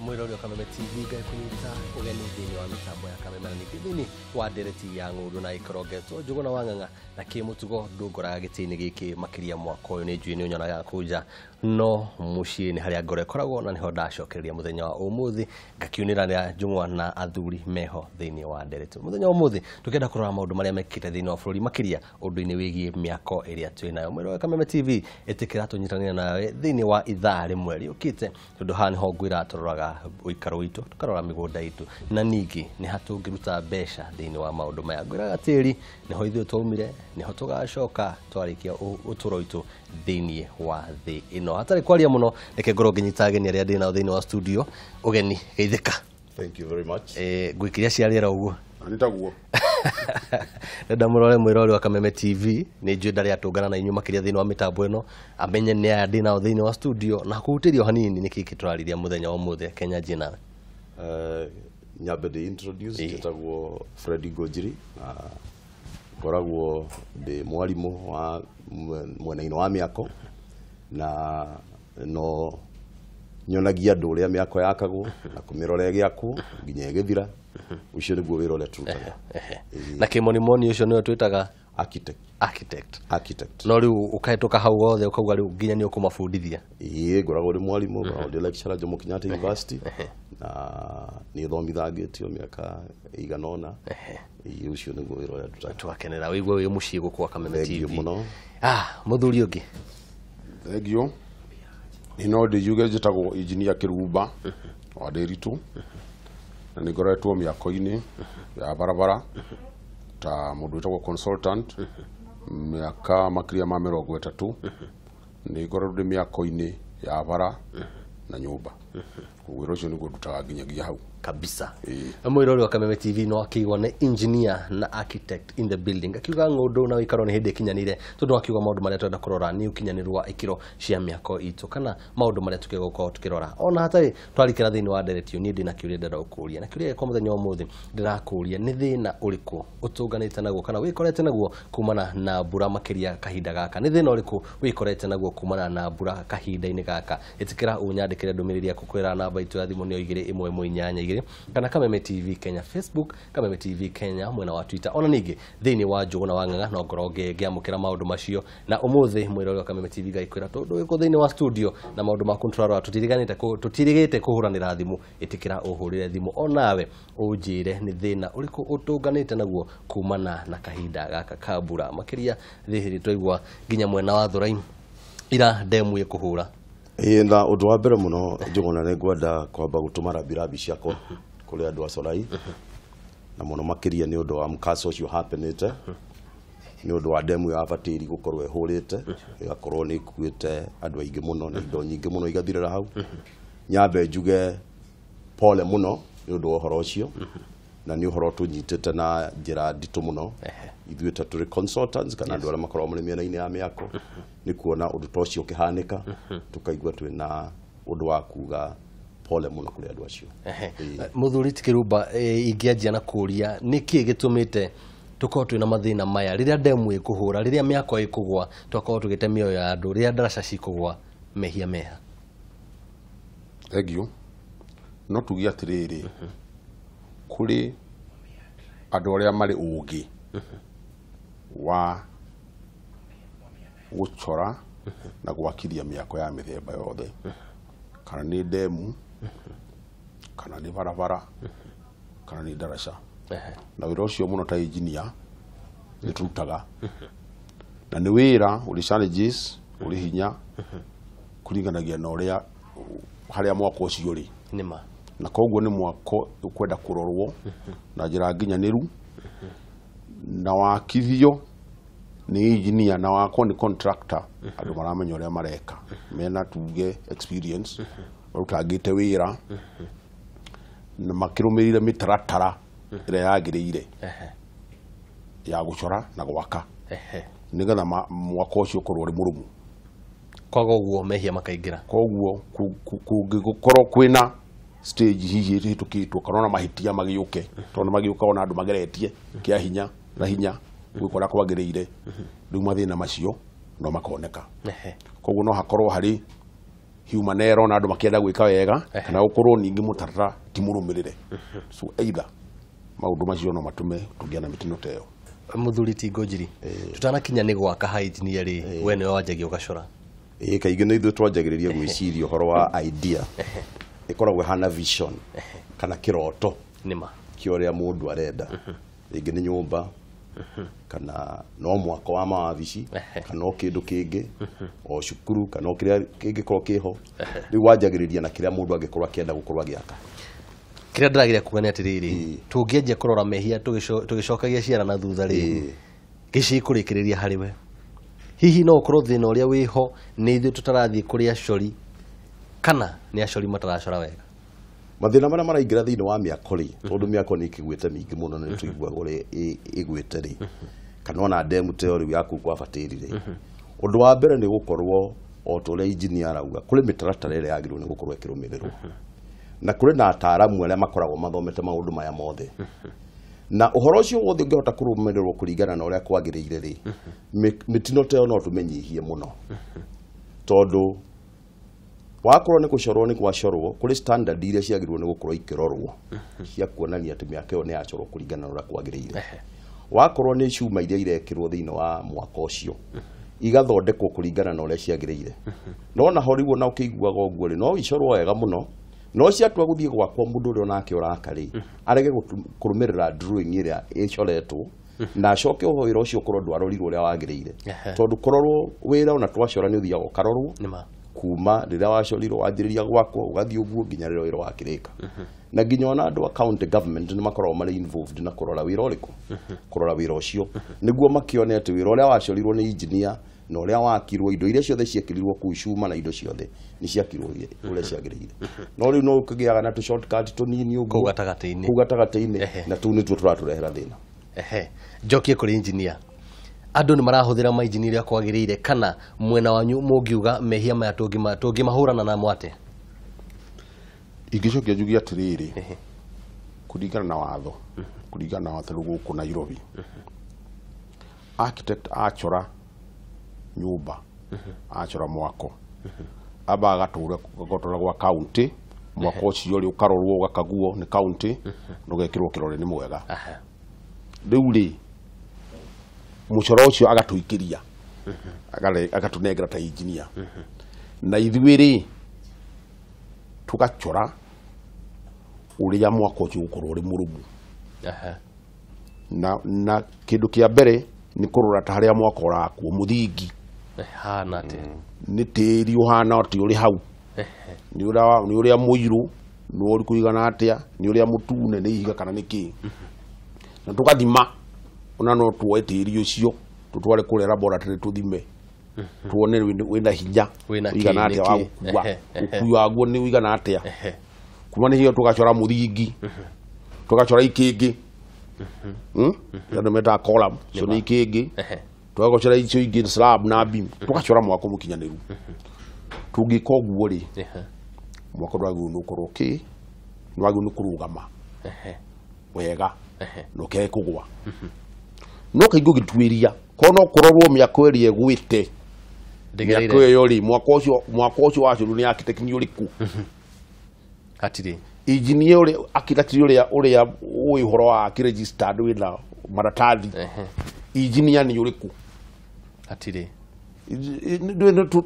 Mwirori wa Kameme TV ngaikunyita ugeni thiini wa mitambo ya Kameme na ningĩ thiini wa ndereti ya ng'ũndũ na ikorongetwo Njũgũna wa Ng'ang'a na kĩmũtugo ndũngoraga gĩtĩ-inĩ gĩkĩ makĩria mwaka ũyũ nĩ njũĩ nĩ ũnyonaga kũnja no mũciĩ nĩ harĩa ngoro ĩkoragwo na nĩho ndacokereria mũthenya wa ũmũthĩ ngakiunĩra njũng'wa na athuri meho thĩinĩ wa ndereti mũthenya wa ũmũthĩ tũkĩenda kũrora maũndũ marĩa mekĩkĩte thĩinĩ wa bũrũri makĩria ũndũ-inĩ wĩgiĩ mĩako ĩrĩa twĩ nayo. Mwirori wa Kameme TV ĩtĩkĩra tũnyitanĩre nawe thĩinĩ wa ithaa rĩmwe rĩũkĩte tondũ haha nĩho ngwĩra tũroraga ũikaro witũ tũkarora mĩgũnda itũ na ningĩ nĩ ha tũngĩruta mbeca thĩinĩ wa maũndũ maya. Ngwĩraga tĩri nĩho ithuĩ twaumire nĩho tũgacoka twarĩkia ũtũũro witũ thĩinĩ wa thĩ ĩno. Hatarĩ kwaria mũno reke ngorwo ngĩnyita ageni arĩa ndĩ nao thĩinĩ wa studio. Ũgeni geithĩka. Thank you very much. Ngwĩkĩria cia rĩera ũguo nĩtaguo ndenda mũrore mwĩrori wa Kameme TV nĩ njũĩ ndarĩ atũngana na inyuĩ makĩria thĩinĩ wa mĩtambo ĩno amenye nĩ aya ndĩ nao thĩinĩ wa studio na kũhutĩrio hanini nĩkĩ kĩtũrarĩria mũthenya wa ũmũthĩ. Kenya njie nawe. Nyambe ndĩ introduce njĩtagwo Fred Ngũnjiri na ngoragwo ndĩ mwarimũ wa mwena-inĩ wa mĩako na no nyonagia andũ ũrĩa mĩako yakagwo na kũmĩrora ĩgĩakwo nginya ĩgĩthira. Ũcio nĩguo wĩra ũrĩa tũrutaga. Na kĩmonimoni ũcio nĩwe twĩtaga architect. Architect. Architect. No rĩu ũkahĩtũka hau hothe ũkauga rĩu nginya nĩ ũkũmabundithia. Ĩĩ ngoragwo ndĩ mwarimũ, ngoragwo ndĩ lecturer Jomo Kenyatta University na nĩ thomithangĩtio mĩaka ĩigana ũna. Ĩĩ ũcio nĩguo wĩra ũrĩa ndutaga. Twakenera wĩigue wĩ mũciĩ gũkũ wa Kameme TV. Thank you mũno. Mũthuri ũngĩ. Thank you. Nĩ no ndĩyuge njĩtagwo Engineer Kĩrumba wa Ndĩritũ na nĩ ngoretwo mĩako-inĩ ya barabara ta mũndũ wĩtagwo consultant mĩaka makĩria ma 30. Nĩ ngoretwo ndĩ mĩako-inĩ ya bara na nyũmba. Koguo wĩra ũcio nĩguo ndutaga nginyagia hau kabisa. Mwĩrori wa Kameme TV no akĩigua nĩ engineer na architect in the building akiuga ng'ũndũ na ũikaro nĩ hĩndĩ ĩkinyanĩire tondũ akiuga maũndũ marĩa twenda kũrora nĩ ũkinyanĩru wa ikĩro cia mĩako itũ kana maũndũ marĩa tũkĩgũkorwo tũkĩrora. Ona hatarĩ twarikĩra thĩinĩ wa ndereti niĩ ndĩna kĩũria ndĩrenda gũkũria na kĩũria gĩakwa mũthenya wa ũmũthĩ ndĩrakũria nĩ thĩna ũrĩkũ ũtũnganĩte naguo kana wĩkorete naguo kumana na mbura makĩria kahinda gaka. Nĩ thĩna ũrĩkũ wĩkorete naguo kumana na mbura kahinda-inĩ gaka. Ĩtĩkĩra ũnyandĩkĩre ndũmĩrĩri yaku kwĩra namba itũ ya thimũ nĩyo 2 1 8 2 kana Kameme TV Kenya Facebook, Kameme TV Kenya mwena wa Twitter, ona ningĩ thĩinĩ wa Njũgũna wa Ng'ang'a no ngorwo ngĩamũkĩra maũndũ macio. Na ũmũthĩ mwĩrori wa Kameme TV ngaikwĩra tondũ wĩkũ thĩinĩ wa studio na maũndũ maku tũrarora tũtirigĩte kũhũranĩra thimũ. Ĩtĩkĩra ũhũrĩre thimũ onawe ũnjĩre nĩ thĩna ũrĩkũ ũtũnganĩte naguo kumana na kahinda gaka ka mbura makĩria thĩhĩrĩ twaigua nginya mwena wa Thũrai ira ndemu ĩkũhũra. Ĩĩ na ũndũ wa mbere mũno Njũgũna nĩ ngwenda kwamba gũtũma rambirambi ciakwa kũrĩ andũ a Solai na mũno makĩria nĩ ũndũ wa mkasa ũcio happenĩte nĩ ũndũ wa ndemu ya Abatĩri gũkorwo ĩhũrĩte ĩgakorwo nĩ ĩkuĩte andũ aingĩ mũno na indo nyingĩ mũno igathirĩra hau. Nyambe njuge pole mũno nĩ ũndũ wa ũhoro ũcio na nĩ ũhoro tũnyitĩte na njĩra nditũ mũno ithuĩ ta tũrĩ consultants kana andũ arĩa makoragwo marĩ mĩena-inĩ ya mĩako nĩ kuona ũndũ ta ũcio ũkĩhanĩka tũkaigua twĩna ũndũ wa kuga pole mũno kũrĩ andũ acio. Mũthuri ti Kĩrumba, ingĩanjia na kũria nĩkĩ gĩtũmĩte tũkorwo twĩna mathĩna maya rĩrĩa ndemu ĩkũhũra, rĩrĩa mĩako ĩkũgwa tũgakorwo tũgĩte mĩoyo ya andũ, rĩrĩa ndaraca cikũgwa mehia meha? Thank you. No tuge atĩrĩrĩ kũrĩ andũ arĩa marĩ ũũgĩ wa gũcora na gwakithia mĩako ya mĩthemba yothe kana nĩ ndemu kana nĩ barabara kana nĩ ndaraca na wĩra ũcio mũno ta engineer nĩ tũrutaga na nĩ wĩra ũrĩ challenges ũrĩ hinya kũringanagia na ũrĩa harĩa mwako ũcio ũrĩ nĩma na koguo nĩ mwako ũkwenda kũrorwo na njĩra nginyanĩru na wakithio nĩ engineer na wakwo nĩ contractor andũ maramenya ũrĩa mareka mena tuge experience marutangĩte wĩra na makĩrũmĩrĩire mĩtaratara ĩrĩa yagĩrĩire ya gũcora na gwaka nĩgetha mwako ũcio ũkorwo ũrĩ mũrũmu. Kwaga ũguo mehia makaingĩra. Koguo kũngĩgũkorwo kwĩna stage hihi ĩhĩtũkĩtwo kana ona mahĩtia magĩũke tondũ magĩũka ona andũ mageretie kĩa hinya na hinya gwĩka ũrĩa kwagĩrĩire rĩu mathĩna macio no makoneka. Koguo no hakorwo harĩ Human error na andũ makĩenda gwĩka wega kana gũkorwo ningĩ mũtaratara ti mũrũmĩrĩre. So either maũndũ macio no matũme tũgĩe na mĩtino ta ĩyo. Muthuri ti Ngũnjiri, tutanakinya nĩ gwaka ha engineer rĩ, we nĩwe wanjagia ũgacora. Ĩĩ, kaingĩ nĩ ithuĩ twanjagĩrĩria gwĩciria ũhoro wa idea ĩkoragwo ĩhana vision kana kĩroto nĩma kĩa ũrĩa mũndũ arenda, rĩngĩ nĩ nyũmba kana no mwako wa mawabici kana o kĩndũ kĩngĩ o cukuru kana o kĩrĩa kĩngĩkorwo kĩho. Rĩu wanjagĩrĩria na kĩrĩa mũndũ angĩkorwo akĩenda gũkorwo agĩaka. Kĩrĩa ndĩrageria kuga nĩ atĩrĩrĩ, tũngĩanjia kũrora mehia tũgĩcokagia ciara na thutha rĩ, gĩcikũrĩkĩrĩria harĩ we. Hihi no ũkorwo thĩna ũrĩa wĩho nĩ ithuĩ tũtarathiĩ kũrĩ acori kana nĩ acori mataracora wega? Mathĩna marĩa maraingĩra thĩinĩ wa mĩako rĩ, tondũ mĩako nĩ ĩkĩgwĩte mĩingĩ mũno na nĩ tũiguaga ũrĩa ĩgwĩte rĩ, kana ona ndemu ta ĩyo rĩu ya kũu kwa Batĩri rĩ, ũndũ wa mbere nĩ gũkorwo o ta ũrĩa engineer arauga, kũrĩ mĩtaratara ĩrĩa yagĩrĩirwo nĩ gũkorwo ĩkĩrũmĩrĩrwo, na kũrĩ na ataaramu arĩa makoragwo mathomete maũndũ maya mothe, na ũhoro ũcio wothe ũngĩhota kũrũmĩrĩrwo kũringana na ũrĩa kwagĩrĩire rĩ, mĩtino ta ĩyo no tũmĩnyihie mũno, tondũ wakorwo nĩ gũcorwo nĩ gwacorwo, kũrĩ standard iria ciagĩrĩirwo nĩ gũkorwo ikĩrorwo cia kuonania atĩ mĩaka ĩyo nĩ yacorwo kũringana na ũrĩa kwagĩrĩire. Wakorwo nĩ cuma iria irekĩrwo thĩinĩ wa mwaka ũcio igathondekwo kũringana na ũrĩa ciagĩrĩire, no naho rĩu ona ũkĩiguaga ũguo rĩ, no icorwo wega mũno, no ciatua gũthiĩ gwakwo mũndũ ũrĩa onake ũraka rĩ, arege kũrũmĩrĩra drawing ĩrĩa ĩcoretwo na acoke ũho wĩra ũcio ũkorwo ndwarorirwo ũrĩa wagĩrĩire, tondũ kũrorwo wĩra ona twacora nĩ ũthiaga ũkarorwo kuma rĩrĩa wacorirwo wanjĩrĩria gwakwo ũgathiĩ ũguo nginya rĩrĩa wĩra wakĩrĩka, na nginya ona andũ a county government nĩ makoragwo marĩ involved na kũrora wĩra ũrĩkũ, kũrora wĩra ũcio nĩguo makĩone atĩ wĩra ũrĩa wacorirwo nĩ engineer na ũrĩa wakirwo, indo iria ciothe ciekĩrirwo kũu cuma na indo ciothe nĩ ciakirwo ũrĩa ciagĩrĩire. No rĩu no ũkĩgĩaga na tũ shortcut tũnini ũguo kũu gatagatĩ-inĩ, kũu gatagatĩ-inĩ, na tũu nĩtuo tũratũrehera thĩna. Njokie kũrĩ engineer, andũ nĩ marahũthĩra mainjinia ũrĩa kwagĩrĩire kana mwena wanyu mũngiuga mehia maya tũngĩmahũrana namo atĩa? Ingĩcokia njuge atĩrĩrĩ, kũringana na watho, kũringana na watho gũkũ Nairobi, architect achora nyũmba, achora mwako, amba agatũra gwa county, mwako ũcio rĩ ũkarorwo ũgakaguo nĩ county na ũgekĩrwo kĩrore nĩ mwega. Rĩu rĩ mũcoro ũcio agatũikĩria, agatũnengera ta engineer, na ithuĩ rĩ tũgacora ũrĩa mwako ũcio ũgũkorwo ũrĩ mũrũmu. Na kĩndũ kĩa mbere nĩ kũrora ta harĩa mwako ũrakwo mũthingi hana atĩa, nĩ tĩri ũhana atĩ ũrĩ hau, nĩ ũrĩa mũirũ, nĩ ũrĩ kũigana atĩa, nĩ ũrĩa mũtune, nĩ ihiga kana nĩ kĩĩ, na tũgathima ona no tuoe tĩri ũcio tũtware kũrĩa laboratory tũthime tuone wĩna hinya ũigana atĩa wa gũkua, ũkui waguo nĩ ũigana atĩa. Kuma nĩ hiyo tũgacora mũthingi, tũgacora ikĩngĩ, andũ metaga column, icio nĩ ikĩngĩ, tũgacora icio ingĩ slab na beam, tũgacora mwako mũkinyanĩru. Tũngĩka ũguo rĩ, mwako ndwagĩrĩirwo nĩ gũkorwo kĩ, nĩwagĩrĩirwo nĩ kũrũgama wega na ũkĩage kũgũa. No kaingĩ ũgĩtuĩria korwo no kũrorwo mĩako ĩrĩa ĩgwĩte, mĩako ĩyo rĩ, mwako ũcio wacorirwo nĩ architect nĩ ũrĩkũ? Hatirĩ engineer ũrĩa architect ũrĩa ũĩ ũhoro wa akĩregistered wĩna maratathi, engineer nĩ ũrĩkũ? Hatirĩ.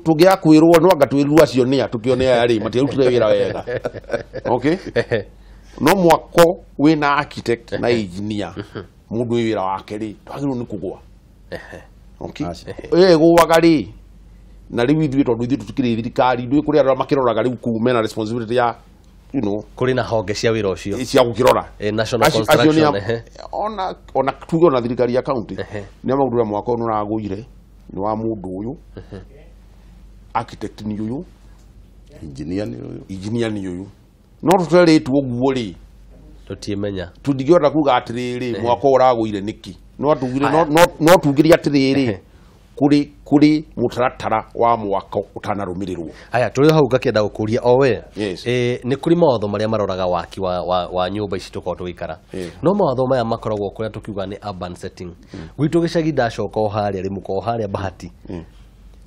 Tũngĩaga kwĩrwo no anga twĩrwo acio nĩa tũkĩone aya rĩ matiarutire wĩra wega. Okay, no mwako wĩna architect na engineer mũndũ wĩ wĩra wake rĩ ndwagĩrĩirwo nĩ kũgũa. Okay, ĩgũaga rĩ, na rĩu ithuĩ tondũ ithuĩ tũtikĩrĩ thirikari, ndũĩ kũrĩ andũ arĩa makĩroraga rĩu kũu mena responsibility ya you know, kũrĩ na honge cia wĩra ũcio cia gũkĩrora national construction, ona tuge ona thirikari ya county nĩ maũndũ mwaka ũyũ nĩũragũire nĩ wa mũndũ ũyũ, architect nĩ ũyũ, engineer nĩ ũyũ, engineer nĩ ũyũ, no tũterĩtwo ũguo rĩ tũtiĩmenya, tũtingĩhota kuga atĩrĩrĩ mwaka ũragũire nĩkĩ, no tugire no tugire atĩrĩrĩ kũrĩ mũtaratara wa mwako ũtanarũmĩrĩrwo. Aya tũrĩ hau ngakĩenda gũkũria o we, nĩ kũrĩ mawatho marĩa maroraga waki wa nyũmba ici tũkoragwo tũgĩikara, no mawatho maya makoragwo kũrĩa tũkiuga nĩ urban setting. Gwitũ gĩcagi ndacoka o harĩa Rĩmũka o harĩa Bahati,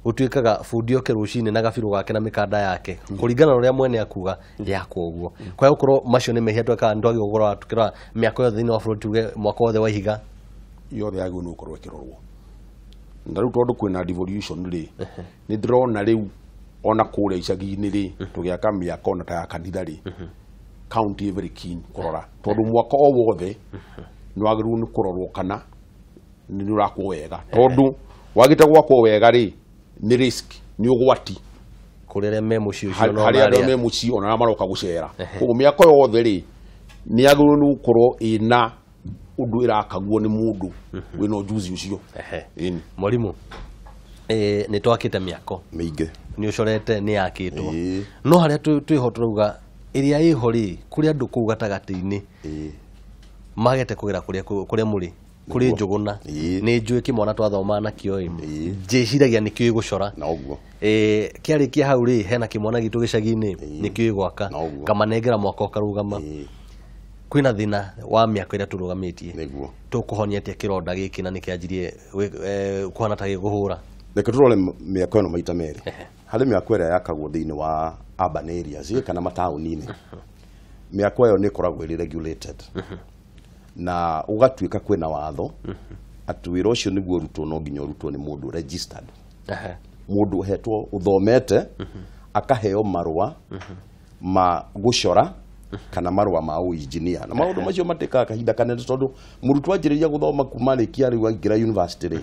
Gũtuĩkaga bundi oke rũcinĩ na gabirũ gake na mĩkanda yake kũringana na ũrĩa mwene akuga yakwo ũguo. Kwa gũkorwo macio nĩ mehia twekaga, nĩtwagĩrĩirwo gũkorwo tukĩrora mĩako yothe thĩinĩ wa bũrũri, tuge mwako wothe wa ihiga yothe yagĩrĩirwo nĩ gũkorwo ĩkĩrorwo. Na rĩu tondũ kwĩna devolution rĩ, nĩ ndĩrona rĩu ona kũrĩa icagi-inĩ rĩ, tũgĩaka mĩako ona ta ya kanitha rĩ, county ĩ very keen kũrora, tondũ mwako o wothe nĩ wagĩrĩirwo nĩ kũrorwo kana nĩ ũrakwo wega, tondũ wagĩte gwakwo wega rĩ, nĩ risk, nĩ ũgwati kũrĩ arĩa me mũciĩ ũcio na harĩ ona arĩa me mũciĩ ona arĩa maroka gũcera. Koguo mĩako yothe rĩ, nĩ yagĩrĩirwo nĩ gũkorwo ĩna ũndũ ĩrakagwo nĩ mũndũ wĩna ũjuzi ũcio. Ĩni. Mwarimu, nĩ twakĩte mĩako mĩingĩ, nĩ ũcorete nĩ yakĩtwo, Ĩĩ. no harĩa twĩho tũrauga ĩrĩa ĩho rĩ, kũrĩ andũ kũu gatagatĩ-inĩ magete kũgera kũrĩa kũrĩa mũrĩ kũrĩ Njũgũna. Ĩĩ. Nĩ njũĩ kĩmwana twathomaga nakĩo ĩ, Ĩĩ. njĩciragia nĩkĩo gũcora. Na ũguo Kĩarĩkia hau rĩ, hena kĩmwana gitũ gĩcagi-inĩ nĩkĩo gwaka, Na ũguo. ngamanengera mwaka ũkarũgama. Kwĩna thĩna wa mĩako ĩrĩa tũrũgamĩtie. Nĩguo. Tũkũhonia atĩa kĩronda gĩkĩ na nĩkĩanjirie kũhana ta gĩkũhũra? Reke tũrore mĩako ĩno maita merĩ. Harĩ mĩako ĩrĩa yakagwo thĩinĩ wa urban areas kana mataũni-inĩ. Mĩako ĩyo nĩ ĩkoragwo ĩrĩ regulated na ũgatuĩka kwĩna watho atĩ wĩra ũcio nĩguo ũrutwo no nginya ũrutwo nĩ mũndũ registered, mũndũ ũhetwo ũthomete akaheo marũa ma gũcora kana marũa ma ũinjinia. Na maũndũ macio matĩkaga kahinda kanene, tondũ mũrutwo anjĩrĩria gũthoma kuma rĩkia rĩu aingĩra university rĩ,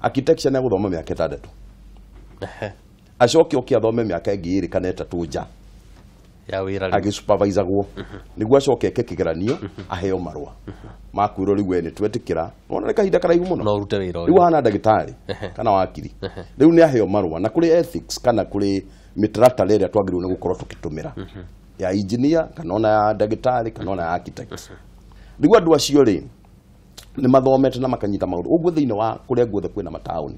architecture nĩ agũthoma mĩaka 6, acoke oke athome mĩaka ĩngĩ 2 kana 3 nja ya wĩra rĩu. Agĩsupervisagwo nĩguo acoke eke kĩgeranio aheo marũa ma kwĩrwo rĩu we nĩ twetĩkĩra. Wona nĩ kahinda karaihu mũno. No ũrute wĩra rĩu ũyũ. Hana ndagĩtarĩ kana wakiri rĩu nĩ aheo marũa, na kũrĩ ethics kana kũrĩ mĩtaratara ĩrĩa twagĩrĩirwo nĩ gũkorwo tũkĩtũmĩra ya engineer kana ona ya ndagĩtarĩ kana ona ya architect. Rĩu andũ acio rĩ, nĩ mathomete na makanyita maũndũ ũguo. Thĩinĩ wa kũrĩa guothe kwĩna mataũni,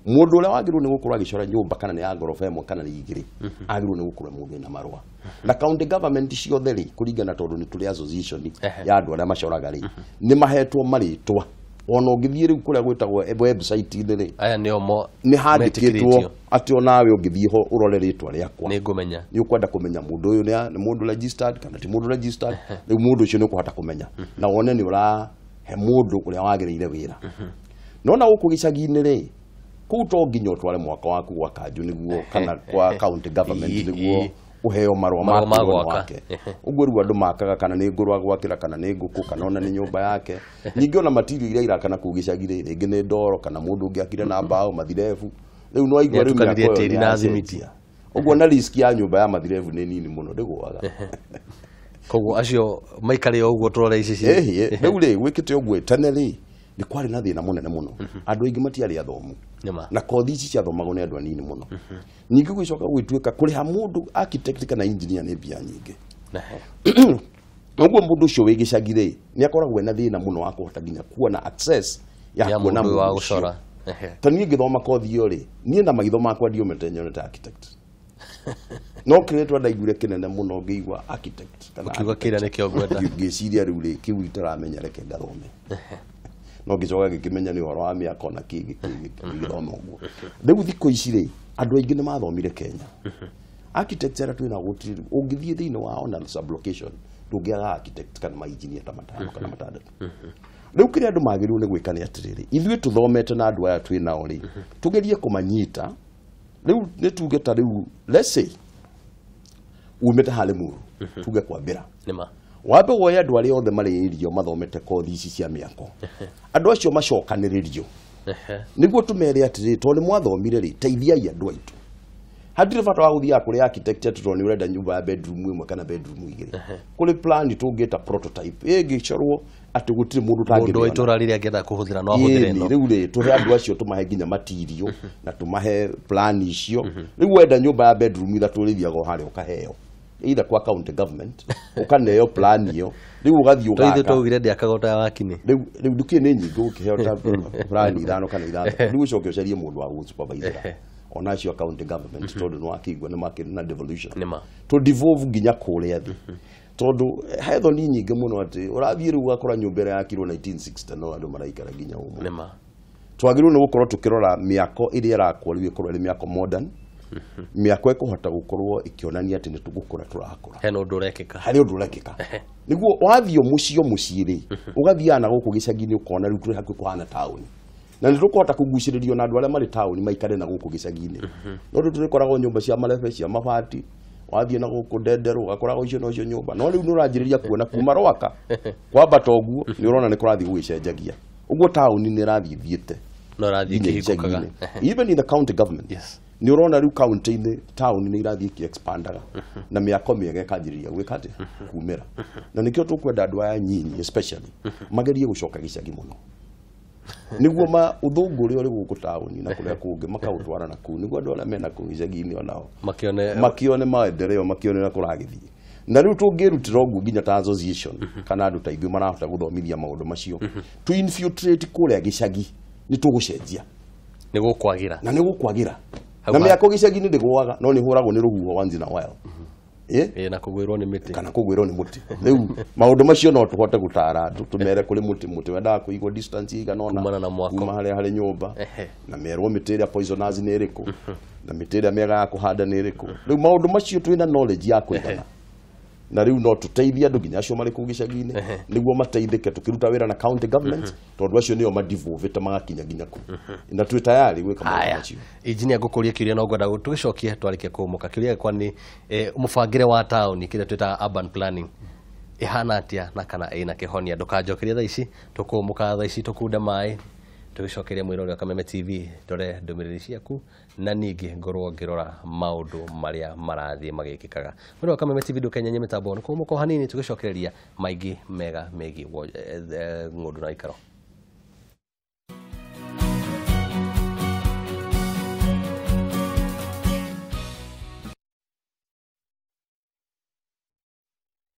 mũndũ ũrĩa wagĩrĩirwo nĩ gũkorwo agĩcora nyũmba, kana nĩ ya ngoroba 1 kana nĩ 2, agĩrĩirwo nĩ gũkorwo mũndũ wĩna marũa. Na county government ciothe rĩ, kũringana tondũ nĩ tũrĩ association ya andũ arĩa macoraga rĩ, nĩ mahetwo marĩtwa. Ona ũngĩthiĩ rĩu kũrĩa gwĩtagwo website-inĩ rĩ, Aya nĩo mo nĩ handĩkĩtwo metĩkĩrĩtio. Atĩ onawe ũngĩthiĩ ho ũrore rĩtwa rĩakwa, nĩ ngũmenya. Nĩ ũkwenda kũmenya mũndũ ũyũ nĩ mũndũ registered kana ti mũndũ registered. Rĩu mũndũ ũcio nĩ ũkũhota kũmenya na wone nĩ ũrahe mũndũ ũrĩa wagĩrĩire wĩra. No na gũkũ gĩcagi-inĩ rĩ, kũu to nginya ũtware mwaka waku gwa kanjũ nĩguo kana kwa county government nĩguo ũheo marũa Marũa ma ma kwĩrwo nĩ gwaka. wake. Ũguo rĩu andũ makaga kana nĩ ngũrũ agwakĩra kana nĩ ngũkũ kana ona nĩ nyũmba yake. Ningĩ ona matirio iria irakana kũu gĩcagi rĩ, rĩngĩ nĩ ndoro kana mũndũ ũngĩ akire na mbaũ mathirebu. Rĩu no aigua rĩu Nĩatukanirie mĩako ĩyo tĩri nĩ na thimiti. yacenjia. Ũguo na risk ya nyũmba ya mathirebu nĩ nini mũno, ndĩgũaga. Koguo acio maikare o ũguo tũrore ici Ĩhĩ, rĩu rĩ, gwĩkĩte ũguo. Tene rĩ, nĩ kwarĩ na thĩna mũnene mũno, andũ aingĩ matiarĩ athomu Nĩma. na kothi ici ciathomagwo nĩ andũ anini mũno. Ningĩ gũgĩcoka gũgĩtuĩka kũrĩha mũndũ architect kana engineer nĩ mbia nyingĩ. Ũguo mũndũ ũcio wĩ gĩcagi rĩ, nĩ akoragwo ena thĩna mũno wa kũhota nginya kuona access ya ya kuona mũndũ wa mũndũ ũcio. gũcora. Ta niĩ ngĩthoma kothi ĩyo rĩ, niĩ na maitho makwa ndiomete nyonete architect, no kĩrĩa twandaiguire kĩnene mũno ngĩigua architect kana Ũkiuga kĩrĩa nĩkĩo ngwenda. Ngĩciria rĩu rĩ, kĩu itaramenya, reke ngathome. No ngĩcoka ngĩkĩmenya nĩ ũhoro wa mĩako na kĩ gĩthoma ũguo. Rĩu thikũ ici rĩ, andũ aingĩ nĩ mathomire Kenya. Architect arĩa twĩna gũtirĩ, ũngĩthiĩ thĩinĩ wa ona sublocation ndũngĩaga architect kana mainjinia ta 5 kana 6. Rĩu kĩrĩa andũ magĩrĩirwo nĩ gwĩka nĩ atĩrĩrĩ, ithuĩ tũthomete na andũ aya twĩ nao rĩ, tũgerie kũmanyita. Rĩu nĩ tuge ta rĩu, let's say umĩte harĩ Limuru, tuge kwambĩra Nĩma. wambe woye andũ arĩa othe marĩ irio mathomete kothi ici cia mĩako, andũ acio macokanĩrĩrio nĩguo tũmere atĩrĩrĩ, tondũ nĩ mwathomire rĩ, teithiai andũ aitũ. Hatirĩ bata wa gũthiaga kũrĩ architect atĩ tondũ nĩ ũrenda nyũmba ya bedroom 1 kana bedroom 2. Kũrĩ plan tũngĩta prototype ĩngĩcorwo atĩ gũtirĩ mũndũ Mũndũ wa ũtangĩmĩona. itũra rĩrĩa angĩenda kũhũthĩra no ahũthĩre Ĩni, ĩno. Rĩu rĩ, tũhe andũ acio, tũmahe nginya material na tũmahe plan icio. Rĩu wenda nyũmba ya bedroom 3, ũrĩthiaga o harĩa ũkaheo either kwa county government, ũkaneo plan ĩyo, rĩu ũgathiĩ To ithuĩ ũgaka. twaugire ndĩakaga ta wakini. Rĩu nduki nĩ nyingĩ ũkĩheo ta plan 5 kana 6, rĩu ũcoke ũcarie mũndũ wa gũsupervise ona acio a county government, tondũ nĩ wakĩigua nĩ makĩrĩ na devolution. Nĩma. To devolve nginya kũrĩa thĩ, tondũ he thoni nyingĩ mũno atĩ ũrathiĩ rĩu ũgakora nyũmba ĩrĩa yakirwo 1960 no andũ maraikara nginya ũmũthĩ. Nĩma. Twagĩrĩirwo nĩ gũkorwo tũkĩrora mĩako ĩrĩa ĩrakwo rĩu ĩkorwo ĩrĩ mĩako modern, mĩako ĩkũhota gũkorwo ĩkĩonania atĩ nĩ tũgũkũra tũrakũra. Hena ũndũ ũrekĩka. Harĩ ũndũ ũrekĩka. Nĩguo wathiĩ mũciĩ o mũciĩ rĩ, ũgathiaga na gũkũ gĩcagi-inĩ ũkona rĩu tũrĩ hakuhĩ kũhana taũni, na nĩ tũkũhota kũgucĩrĩrio na andũ arĩa marĩ taũni maikare na gũkũ gĩcagi-inĩ. No rĩu tũrĩkoragwo nyũmba cia marebe, cia mabati, wathiĩ na gũkũ Ndenderũ ũgakoragwo icio nocio nyũmba. No rĩu nĩ ũranjĩrĩria kuona kuma Rwaka kwambata ũguo, nĩ ũrona nĩ kũrathiĩ gũgĩcenjagia ũguo, taũni nĩ ĩrathiĩ thiĩte no ĩrathiĩ nginya ĩkĩhingũkaga. icagi-inĩ. Even in the county government, nĩ ũrona rĩu county-inĩ taũni nĩ irathiĩ ĩkĩ-expandaga na mĩako mĩega ĩkanjĩrĩria gwĩka atĩa, kumĩra. Na nĩkĩo tũkwenda andũ aya nyinyi especially magerie gũcoka gĩcagi mũno, nĩguo ma ũthũngũ ũrĩa ũrĩ gũkũ taũni na kũrĩa kũngĩ makaũtwara na kũu, nĩguo andũ arĩa mena kũu icagi-inĩ onao makione makione maendeleo, makione na kũragĩthiĩ. Na rĩu tũngĩrutĩra ũguo nginya ta association kana andũ ta ithuĩ marahota gũthomithia maũndũ macio, tu infiltrate kũrĩa gĩcagi, nĩ tũgũcenjia. Nĩ gũkwagĩra. Na nĩ gũkwagĩra. Hau Na mĩako gĩcagi-inĩ ndĩgũaga, no nĩ hũragwo nĩ rũhuho once in a while. Ĩ, na kũgwĩrwo nĩ mĩtĩ. Kana kũgwĩrwo nĩ mũtĩ. Rĩu maũndũ macio no tũhote gũtara andũ, tũmere kũrĩ mũtĩ, mũtĩ wendaga kũigwo distance igana ũna Kumana na mwako. kuma harĩa harĩ nyũmba, na merwo mĩtĩ ĩrĩa poisonous nĩ ĩrĩkũ na mĩtĩ ĩrĩa mĩega ya kũhanda nĩ ĩrĩkũ. Rĩu maũndũ macio twĩna knowledge ya kũigana, na rĩu no tũteithie andũ nginya acio marĩ kũu gĩcagi-inĩ nĩguo mateithĩke, tũkĩruta wĩra na county government, tondũ acio nĩo madevolvĩte magakinya nginya kũu, na twĩ tayari gwĩka maũndũ Haya, macio. Injinia, ngũkũria kĩũria no ngwenda tũgĩcokie twarĩkia kũmũka. Kĩũria gĩakwa nĩ mũbangĩre wa taũni, kĩrĩa twĩtaga urban planning, ĩhana atĩa na kana ĩna kĩhonia? Ndũkanjokerie thaa ici, tũkũmũka thaa ici, tũkunde maĩ, tũgĩcokeria mwĩrore wa Kameme TV, ndore ndũmĩrĩri ciaku na ningĩ ngorwo ngĩrora maũndũ marĩa marathiĩ magĩkĩkaga. Mwĩrore wa Kameme TV, ndũkenyenye mĩtambo, nĩ kũmũka o hanini tũgĩcokereria maingĩ mega megiĩ ng'ũndũ na ikaro.